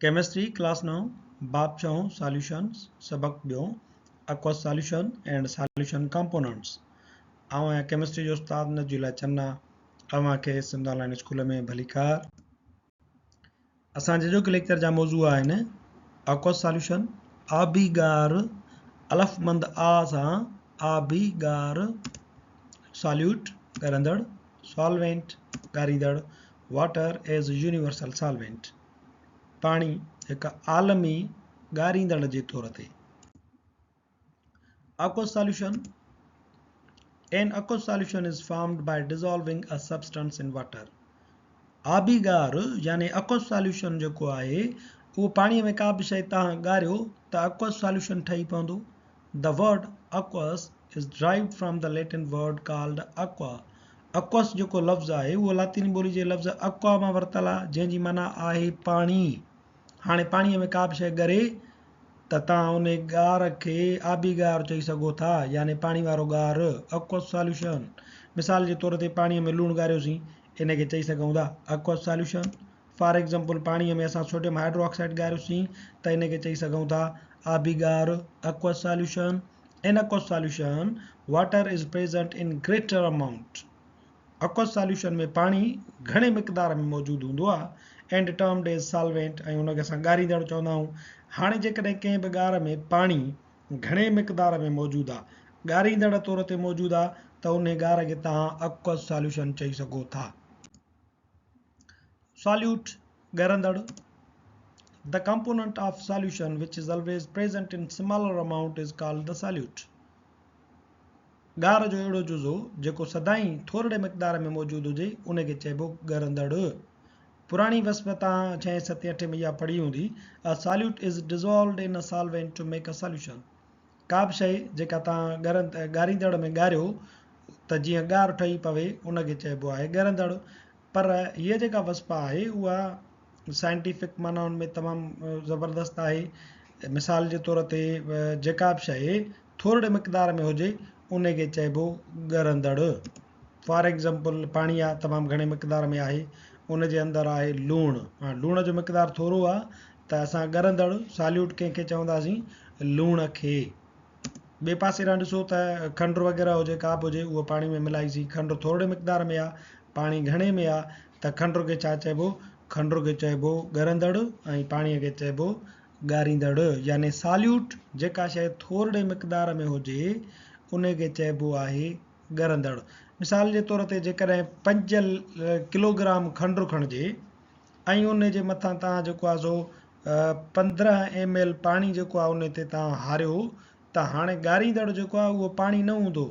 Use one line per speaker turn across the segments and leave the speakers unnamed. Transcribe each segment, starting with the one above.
Chemistry class نائون، باب ڇهون، ساليوشنز، سبق ٻيون، Aqueous Solution and Solution Components. آئون آهيان ڪيمسٽري جو استاد نجي الله چنا، اوهان کي سنڌ آن لائين اسڪول ۾ ڀليڪار. اسان جي اڄوڪي ليڪچر جا موضوع آهن، Aqueous Solution، آبي ڳار، الف مند آ سان آبي ڳار، Solute، ڳرندڙ، Solvent، ڳاريندڙ، Water as Universal Solvent، پاڻي هڪ عالمي ڳاريندڙ جي طور تي. Aqueous solution، An aqueous solution is formed by dissolving a substance in water. آبي ڳار يعني aqueous solution جيڪو آهي اهو پاڻي ۾ ڪا به شيء تان ڳاريو ته aqueous solution ٺهي پوندو. The word aqueous is derived from the Latin word called aqua. Aqueous جيڪو لفظ آهي اهو لاطيني ٻولي جي لفظ aqua مان ورتل آهي جنهن جي معنيٰ آهي پاڻي. هاڻي پاڻيء ۾ ڪا به شيء ڳري ته توهان ان ڳار کي آبي ڳار چئي سگهو ٿا يعني پاڻي وارو ڳار، Aqueous Solution. مثال جي طور تي پاڻيء ۾ لوڻ ڳاريوسين ان کي چئي سگهون ٿا Aqueous Solution. For example پاڻيء ۾ اسان سوڊيم هائيڊرو آڪسائيڊ ڳاريوسين ته ان کي چئي سگهون ٿا آبي ڳار، Aqueous Solution. In aqueous solution, water is present in greater amount. Aqueous solution ۾ پاڻي گهڻي مقدار ۾ موجود هوندو آهي and termed as solvent ۽ ان کي اسان ڳاريندڙ چوندا آهيون. هاڻي جيڪڏهن ڪنهن به ڳار ۾ پاڻي گهڻي مقدار ۾ موجود آهي، ڳاريندڙ طور تي موجود آهي ته انهي ڳار کي توهان aqueous solution چئي سگهو ٿا. Solute، ڳرندڙ، The component of solution which is always present in smaller amount is called the solute. ڳار جو اهڙو جزو جيڪو سدائين ٿورڙي مقدار ۾ موجود هجي ان کي چئبو ڳرندڙ. پراڻي وصف تان ڇهين ستين اٺين ۾ اها پڙهي هوندي، A solute is dissolved in a solvent to make a solution. ڪا به شيء جيڪا توهان ڳاريندڙ ۾ ڳاريو ته جيئن ڳار ٺهي پوي ان کي چئبو آهي ڳرندڙ. پر هيء جيڪا وصف آهي اها سائنٽيفڪ معنائن ۾ تمام زبردست آهي. مثال جي طور تي جيڪا به شيء ٿورڙي مقدار ۾ هجي ان کي چئبو ڳرندڙ. فار ايگزامپل پاڻي آهي تمام گهڻي مقدار ۾ آهي ان جي اندر آهي لوڻ. هاڻ لوڻ جو مقدار ٿورو آهي ته اسان ڳرندڙ، Solute، ڪنهن کي چونداسين؟ لوڻ کي. ٻئي پاسي ڏانهن ڏسو ته کنڊ وغيره هجي ڪا به هجي اهو پاڻي ۾ ملائيسين کنڊ ٿورڙي مقدار ۾ آ پاڻي گهڻي ۾ آ ته کنڊ کي ڇا چئبو؟ کنڊ کي چئبو ڳرندڙ ۽ پاڻي کي چئبو ڳاريندڙ يعني Solute جيڪا شيء ٿورڙي مقدار ۾ هجي ان کي چئبو آهي ڳرندڙ. مثال جي طور تي جيڪڏهن 5 ڪلوگرام کنڊ کڻجي ۽ ان جي مٿان توهان جيڪو آهي سو 15 ايم ايل پاڻي جيڪو آهي ان تي توهان هاريو ته هاڻي ڳاريندڙ جيڪو آهي اهو پاڻي نه هوندو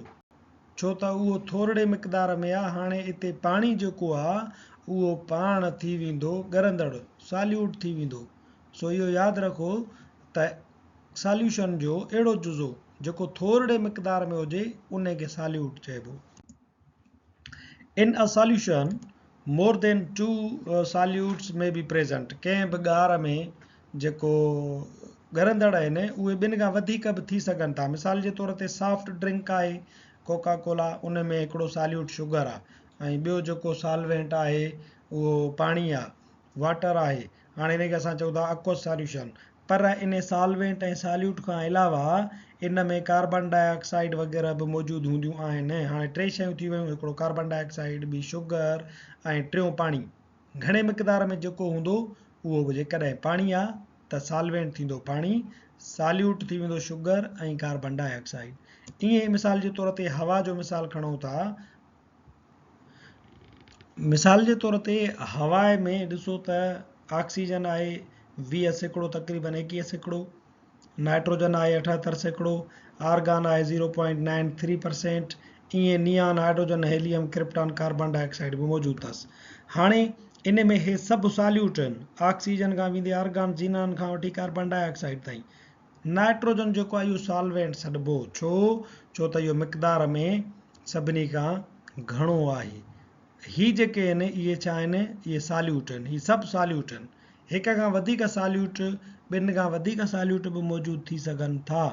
ڇو ته اهو ٿورڙي مقدار ۾ آهي هاڻي اتي پاڻي جيڪو آهي اهو پاڻ ٿي ويندو ڳرندڙ Solute ٿي ويندو سو اهو ياد رکو ته ساليوشن جو اهڙو جزو جيڪو ٿورڙي مقدار ۾ هجي ان کي ساليوٽ چئبو. In a solution, more than two solutes may be present. ڪنهن به ڳار ۾ جيڪو ڳرندڙ آهن اهي ٻن کان وڌيڪ به ٿي سگهن ٿا. مثال جي طور تي سافٽ ڊرنڪ آهي ڪوڪا ڪولا ان ۾ هڪڙو ساليوٽ شگر آهي ۽ ٻيو جيڪو سالوينٽ آهي اهو پاڻي آهي واٽر آهي. هاڻي ان کي اسان چئون ٿا اڪوس ساليوشن. پر انهي سالوينٽ ۽ ساليوٽ کان علاوه ان ۾ ڪاربان ڊاء آڪسائيڊ وغيره به موجود هونديون آهن. هاڻي ٽي شيون ٿي ويون، هڪڙو ڪاربان ڊاء آڪسائيڊ، ٻي شگر ۽ ٽيون پاڻي. گهڻي مقدار ۾ جيڪو هوندو اهو به جيڪڏهن پاڻي آ ته سالوينٽ ٿيندو پاڻي، ساليوٽ ٿي ويندو شگر ۽ ڪاربان ڊاء آڪسائيڊ. ائين ئي مثال جي طور تي هوا جو مثال کڻون ٿا. مثال جي طور تي هوا ۾ ڏسو ته آڪسيجن آهي 20% تقريبن 21%، نائٽروجن آهي 78%، آرگان آهي zero point nine three percent, ائين neon, hydrogen, helium, krypton, carbon dioxide به موجود اٿس. هاڻي ان ۾ هي سڀ ساليوٽ آهن، آڪسيجن کان ويندي آرگان، زينان کان وٺي ڪاربان ڊاء آڪسائيڊ تائين. نائٽروجن جيڪو آهي اهو سالوينٽ سڏبو ڇو؟ ڇو ته اهو مقدار ۾ سڀني کان گهڻو آهي. هي جيڪي آهن اهي ڇا آهن؟ اهي ساليوٽ آهن. هي سڀ ساليوٽ آهن. هڪ کان وڌيڪ ساليوٽ، ٻن کان وڌيڪ ساليوٽ به موجود ٿي سگهن ٿا.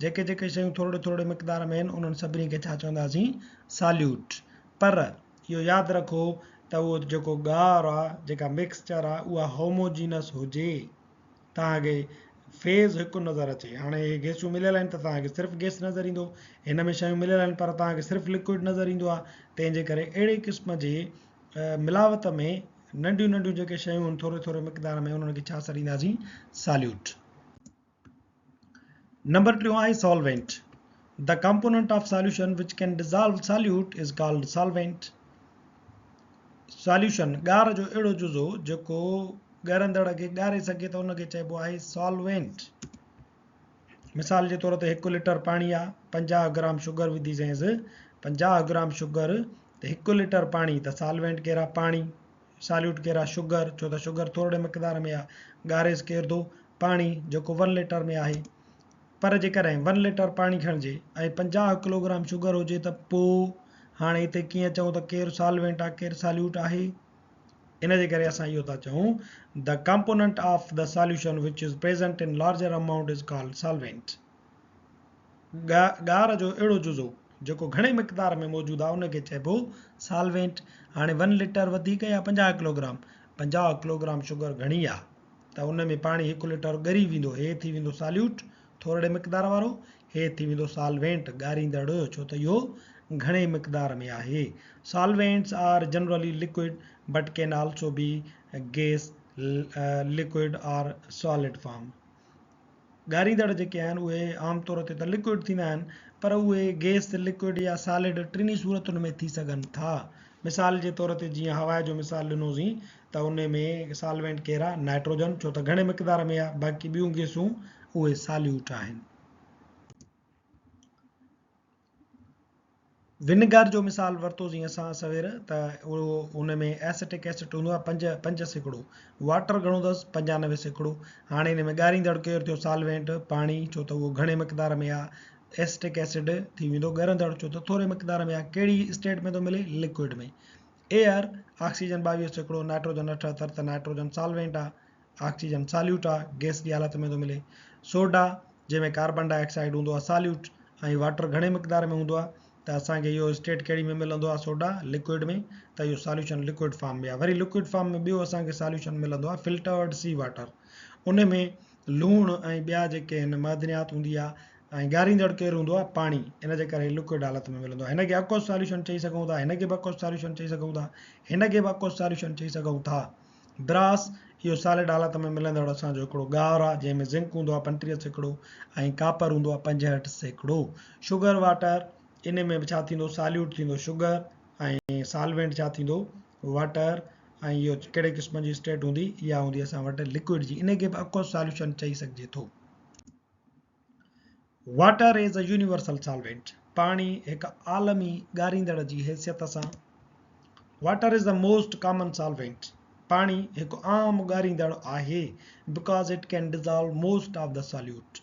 جيڪي جيڪي شيون ٿورڙي ٿورڙي مقدار ۾ آهن انهن سڀني کي ڇا چونداسين؟ ساليوٽ. پر اهو ياد رکو ته اهو جيڪو ڳار آهي، جيڪا مڪسچر آهي اها هوموجينس هجي. توهان کي فيز هڪ نظر اچي. هاڻي اهي گيسون مليل آهن ته توهان کي صرف گيس نظر ايندو. هن ۾ شيون مليل آهن پر توهان کي صرف لڪوئڊ نظر ايندو آهي. تنهن جي ڪري اهڙي قسم جي ملاوت ۾ ننڍيون ننڍيون جيڪي شيون آهن ٿوري ٿوري مقدار ۾ انهن کي ڇا سڏينداسين؟ ساليوٽ. نمبر ٽيون آهي solvent. The component of solution which can dissolve solute is called solvent. Solution ڳار جو اهڙو جزو جيڪو ڳرندڙ کي ڳاري سگهي ته ان کي چئبو آهي سالوينٽ. مثال جي طور تي هڪ ليٽر پاڻي آ 50 گرام شگر وڌي سينس 50 گرام شگر ته هڪ ليٽر پاڻي ته سالوينٽ ڪير آ پاڻي ساليوٽ ڪير آ شگر ڇو ته شگر ٿورڙي مقدار ۾ آ ڳاريس ڪير ٿو پاڻي جيڪو ون ليٽر ۾ آهي پر جيڪڏهن ون ليٽر پاڻي کڻجي ۽ 50 ڪلوگرام شگر هجي ته پو هاڻي هتي ڪيئن چئون ته ڪير سالوينٽ آ ڪير ساليوٽ آهي ان جي ڪري اسان اهو ٿا چئون the component of the solution which is present in larger amount is called solvent. ڳار جو اهڙو جزو جيڪو گهڻي مقدار ۾ موجود آهي ان کي چئبو سالوينٽ. هاڻي ون ليٽر وڌيڪ يا 50 ڪلوگرام؟ 50 ڪلوگرام شگر گهڻي آهي ته ان ۾ پاڻي هڪ ليٽر ڳري ويندو. هي ٿي ويندو ساليوٽ ٿورڙي مقدار وارو، هي ٿي ويندو سالوينٽ ڳاريندڙ ڇو ته اهو گهڻي مقدار ۾ آهي. Solvents are generally liquid but can also be gas, liquid or solid form. ڳاريندڙ جيڪي آهن اهي عام طور تي ته لڪوئڊ ٿيندا آهن پر اهي گيس، لڪوئڊ يا سالڊ ٽنهي صورتن ۾ ٿي سگهن ٿا. مثال جي طور تي جيئن هوا جو مثال ڏنوسين ته ان ۾ سالوينٽ ڪير آهي؟ نائٽروجن ڇو ته گهڻي مقدار ۾ آهي باقي ٻيون گيسون اهي ساليوٽ آهن. ونيگر جو مثال ورتوسين اسان سوير ته اهو ان ۾ ايسيٽڪ ايسڊ هوندو آهي 5% واٽر گهڻو اٿس 95%. هاڻي ان ۾ ڳاريندڙ ڪير ٿيو سالوينٽ پاڻي ڇو ته اهو گهڻي مقدار ۾ آهي. ايسيٽڪ ايسڊ ٿي ويندو ڳرندڙ ڇو ته ٿوري مقدار ۾ آهي. ڪهڙي اسٽيٽ ۾ ٿو ملي لڪوئڊ ۾. ايئر آڪسيجن 22%، نائٽروجن 78 ته نائٽروجن سالوينٽ آهي. آڪسيجن ساليوٽ آ، گئس جي حالت ۾ ٿو ملي. سوڊا، جنهن ۾ ڪاربان ڊاء آڪسائيڊ هوندو آ، ساليوٽ ۽ واٽر گهڻي مقدار ۾ هوندو آ ته اسان کي اهو اسٽيٽ ڪهڙي ۾ ملندو آ، سوڊا لڪوئڊ ۾، ته اهو ساليوشن لڪوئڊ فارم ۾ آ. وري لڪوئڊ فارم ۾ ٻيو اسان کي ساليوشن ملندو آ فلٽرڊ سي واٽر، ان ۾ لوڻ ۽ ٻيا جيڪي آهن معدنيات هوندي آ ۽ ڳاريندڙ ڪير هوندو آ، پاڻي، ان جي ڪري لڪوئڊ حالت ۾ ملندو آ. هن کي اڪوس ساليوشن چئي سگهون ٿا، هن کي به اڪوس ساليوشن چئي سگهون ٿا، هن کي به اڪوس ساليوشن چئي سگهون ٿا. براس، اهو سالڊ حالت ۾ ملندڙ اسان جو هڪڙو ڳار آهي، جنهن ۾ زنڪ هوندو آهي 35% ۽ ڪاپر هوندو آهي 65%. شگر واٽر، ان ۾ به ڇا ٿيندو ساليوٽ ٿيندو شگر ۽ سالوينٽ ڇا ٿيندو واٽر ۽ اهو ڪهڙي قسم جي اسٽيٽ هوندي اها هوندي اسان وٽ لڪوئڊ جي، ان کي به اڪوس ساليوشن چئي سگهجي ٿو. Water is a universal solvent, پاڻي هڪ عالمي ڳاريندڙ جي حيثيت سان. Water is the most common solvent, پاڻي هڪ عام ڳاريندڙ آهي because it can dissolve most of the solute,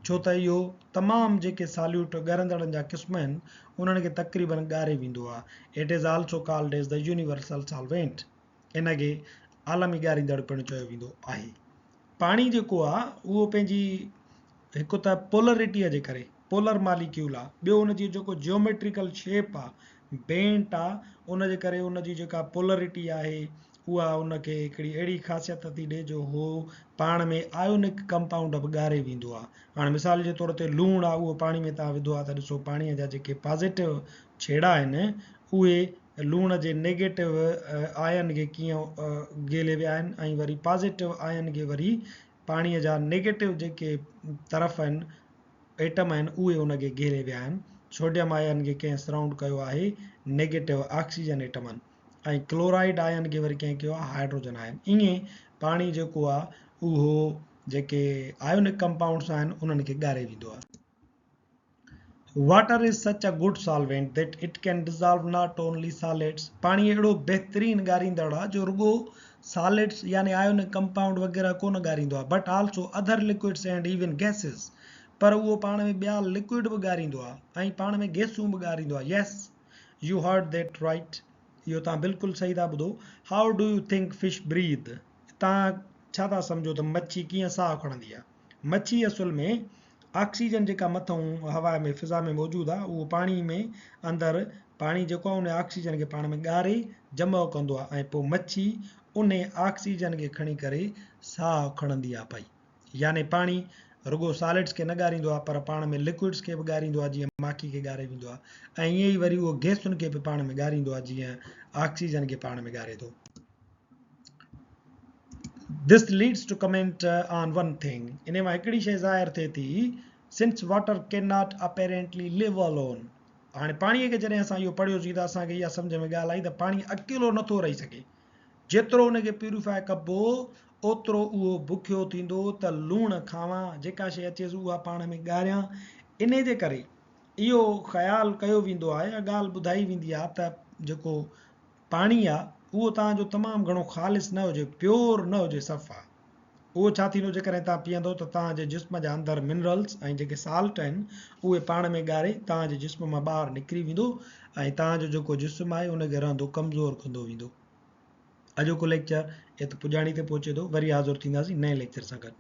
ڇو ته اهو تمام جيڪي ساليوٽ ڳرندڙن جا قسم آهن انهن کي تقريبن ڳاري ويندو آهي. It is also called as the universal solvent, ان کي عالمي ڳاريندڙ پڻ چيو ويندو آهي. پاڻي جيڪو آ اهو پنهنجي هڪ ته پولرٽيء جي ڪري پولر ماليڪيول آ، ٻيو ان جي جيڪو جيوميٽريڪل شيپ آ، بينٽ آ، ان جي ڪري ان جي جيڪا پولرٽي آهي اها ان کي هڪڙي اهڙي خاصيت ٿي ڏي جو هو پاڻ ۾ آيونڪ ڪمپائونڊ به ڳاري ويندو آ. هاڻ مثال جي طور تي لوڻ آ اهو پاڻي ۾ توهان وڌو آ ته ڏسو پاڻيء جا جيڪي پازيٽو ڇيڙا آهن اهي لوڻ جي نيگيٽو آئن کي ڪيئن گهيلي ويا آهن ۽ وري پازيٽو آئن کي وري پاڻيء جا نيگيٽو جيڪي طرف آهن ايٽم آهن اهي ان کي گهيري ويا آهن. سوڊيم آئن کي ڪنهن سرائونڊ ڪيو آهي نيگيٽو آڪسيجن ايٽمن ۽ ڪلورائيڊ آئن کي وري ڪنهن ڪيو آهي هائيڊروجن آئن. ائين پاڻي جيڪو آهي اهو جيڪي آئونڪ ڪمپائونڊس آهن انهن کي ڳاري ويندو آهي. Water is such a good solvent that it can dissolve not only solids پاڻي اهڙو بهترين ڳاريندڙ آهي جو رڳو solids يعني آئيونڪ ڪمپائونڊ وغيره ڪونه ڳاريندو آهي but also other liquids and even gases پر اهو پاڻ ۾ ٻيا لڪوئڊ به ڳاريندو آهي ۽ پاڻ ۾ گيسون به ڳاريندو آهي Yes you heard that right اهو توهان بلڪل صحيح ٿا ٻڌو How do you think fish breathe توهان ڇا ٿا سمجهو ته مڇي ڪيئن ساهه کڻندي آهي مڇي اصل ۾ آڪسيجن جيڪا مٿئون هوا ۾ فضا ۾ موجود آهي اهو پاڻي ۾ اندر پاڻي جيڪو آهي ان آڪسيجن کي پاڻ ۾ ڳاري جمع ڪندو آهي ۽ پوء مڇي انهي آڪسيجن کي کڻي ڪري ساهه کڻندي آهي پئي. يعني پاڻي رڳو سالڊس کي نه ڳاريندو آهي پر پاڻ ۾ لڪوئڊس کي به ڳاريندو آهي جيئن ماکي کي ڳاري ويندو آهي ۽ ائين ئي وري اهو گئسن کي به پاڻ ۾ ڳاريندو آهي جيئن آڪسيجن کي پاڻ ۾ ڳاري ٿو. This leads to comment on one thing انهي مان هڪڙي شيء ظاهر ٿئي ٿي Since water cannot apparently live alone هاڻي پاڻي کي جڏهن اسان اهو پڙهيوسين ته اسان کي اها سمجهه ۾ ڳالهه آئي ته پاڻي اڪيلو نٿو رهي سگهي جيترو ان کي پيوريفاء ڪبو اوترو اهو بکيو ٿيندو ته لوڻ کاوان، جيڪا شيء اچيس اها پاڻ ۾ ڳاريان. انهي جي ڪري اهو خيال ڪيو ويندو آهي يا ڳالهه ٻڌائي ويندي آهي ته جيڪو پاڻي آهي اهو توهان جو تمام گهڻو خالص نه هجي، پيور نه هجي صفا. اهو ڇا ٿيندو جيڪڏهن توهان پيئندو ته توهان جي جسم جا اندر منرلز ۽ جيڪي سالٽ آهن اهي پاڻ ۾ ڳاري توهان جي جسم مان ٻاهر نڪري ويندو ۽ توهان جو جيڪو جسم آهي ان کي رهندو ڪمزور ڪندو ويندو. اڄوڪو ليڪچر ات پڄاڻي تي پهچي ٿو وري حاضر ٿينداسين نئين ليڪچر سان گڏ.